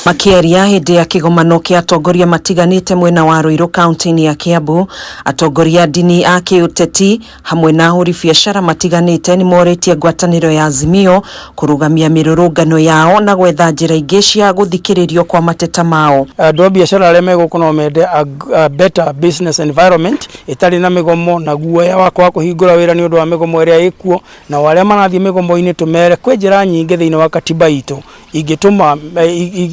Makĩaria hĩndĩ ya kĩgomano kĩa atongoria matiganĩte mwena wa Ruiru kaunti-inĩ ya Kiambu, atongoria a ndini a kĩũteti hamwe na ahũri biacara matiganĩte nĩmorĩtie ngwatanĩro ya Azimio kũrũgamia mĩrũrũngano yao na gwetha njĩra ingĩ cia gũthikĩrĩrio kwa mateta mao. Andũ a biacara arĩa me gũkũ no mende a better business environment ĩtarĩ na mĩgomo na guoya wa kwaga kũhingũra wĩra nĩ ũndũ wa mĩgomo ĩrĩa ĩkuo, nao arĩa marathiĩ mĩgomo-inĩ tũmere kwĩ njĩra nyingĩ thĩinĩ wa katiba itũ ingĩtũma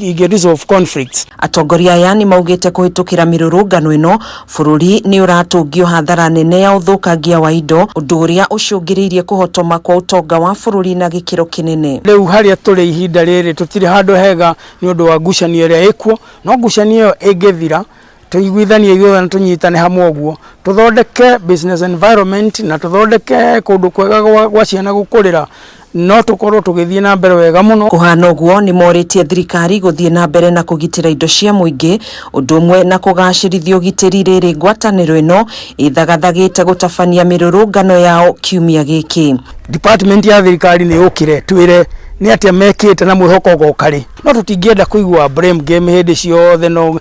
ingĩ resolve conflicts. Atongoria aya nĩ maugĩte kũhĩtũkĩra mĩrũrũngano ĩno bũrũri nĩ ũratũngio hathara nene ya ũthũkangia wa indo, ũndũ ũrĩa ũcũngĩrĩirie kũhotoma kwa ũtonga wa bũrũri na gĩkĩro kĩnene. Rĩu harĩa tũrĩ ihinda rĩrĩ tũtirĩ handũ hega nĩ ũndũ wa ngucanio ĩrĩa ĩkuo, no ngucanio ĩyo ĩngĩthira tũiguithanie ithuothe na tũnyitane hamwe ũguo, tũthondeke business environment na tũthondeke kũndũ kwega gwa ciana gũkũrĩra, no tũkorwo tũgĩthiĩ na mbere wega mũno. Kũhana ũguo nĩ morĩtie thirikari gũthiĩ na mbere na kũgitĩra indo cia mũingĩ ũndũ ũmwe na kũgacĩrithia ũgitĩri rĩrĩ ngwatanĩro ĩno ĩthagathagĩte gũtabania mĩrũrũngano yao kiumia gĩkĩ. Department ya thirikari nĩ yũkĩre twĩre nĩ atĩa mekĩte na mwĩhoko ũgoka rĩ, no tũtingĩenda kũigua blame game hĩndĩ ciothe no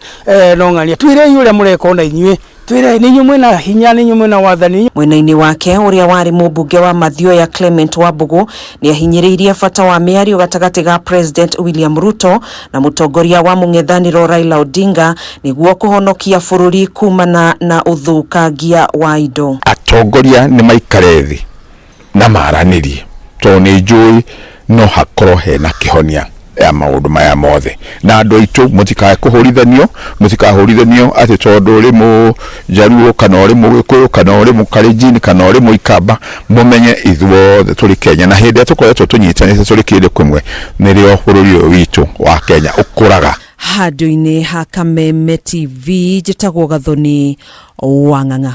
no ng'ania. Twĩrei ũrĩa mũreka ona inyuĩ, twĩrei nĩ inyuĩ mwĩna hinya, nĩ inyuĩ mwĩna wathani. Mwena-inĩ wake ũrĩa warĩ mũmbunge wa Mathioya Clement Wambũgũ nĩ ahinyĩrĩirie bata wa mĩario gatagatĩ ga President William Ruto na mũtongoria wa mũng'ethanĩro Raila Odinga nĩguo kũhonokia bũrũri kumana na ũthũkangia wa indo. Atongoria nĩ maikare thĩ na maranĩrie tondũ nĩ njũĩ no hakorwo hena kĩhonia ya maũndũ maya mothe. Na andũ aitũ mũtikae kũhũrithanio, mũtikahũrithanio atĩ tondũ ũrĩ mũjaruo kana ũrĩ mũgĩkũyũ kana ũrĩ mũkalenjin kana ũrĩ mũikamba, mũmenye ithuothe tũrĩ Kenya, na hĩndĩ ĩrĩa tũkoretwo tũnyitanĩte tũrĩ kĩndũ kĩmwe nĩrĩo bũrũri ũyũ witũ wa Kenya ũkũraga. Handũ-inĩ ha Kameme TV njĩtagwo Gathoni Wang'ang'a.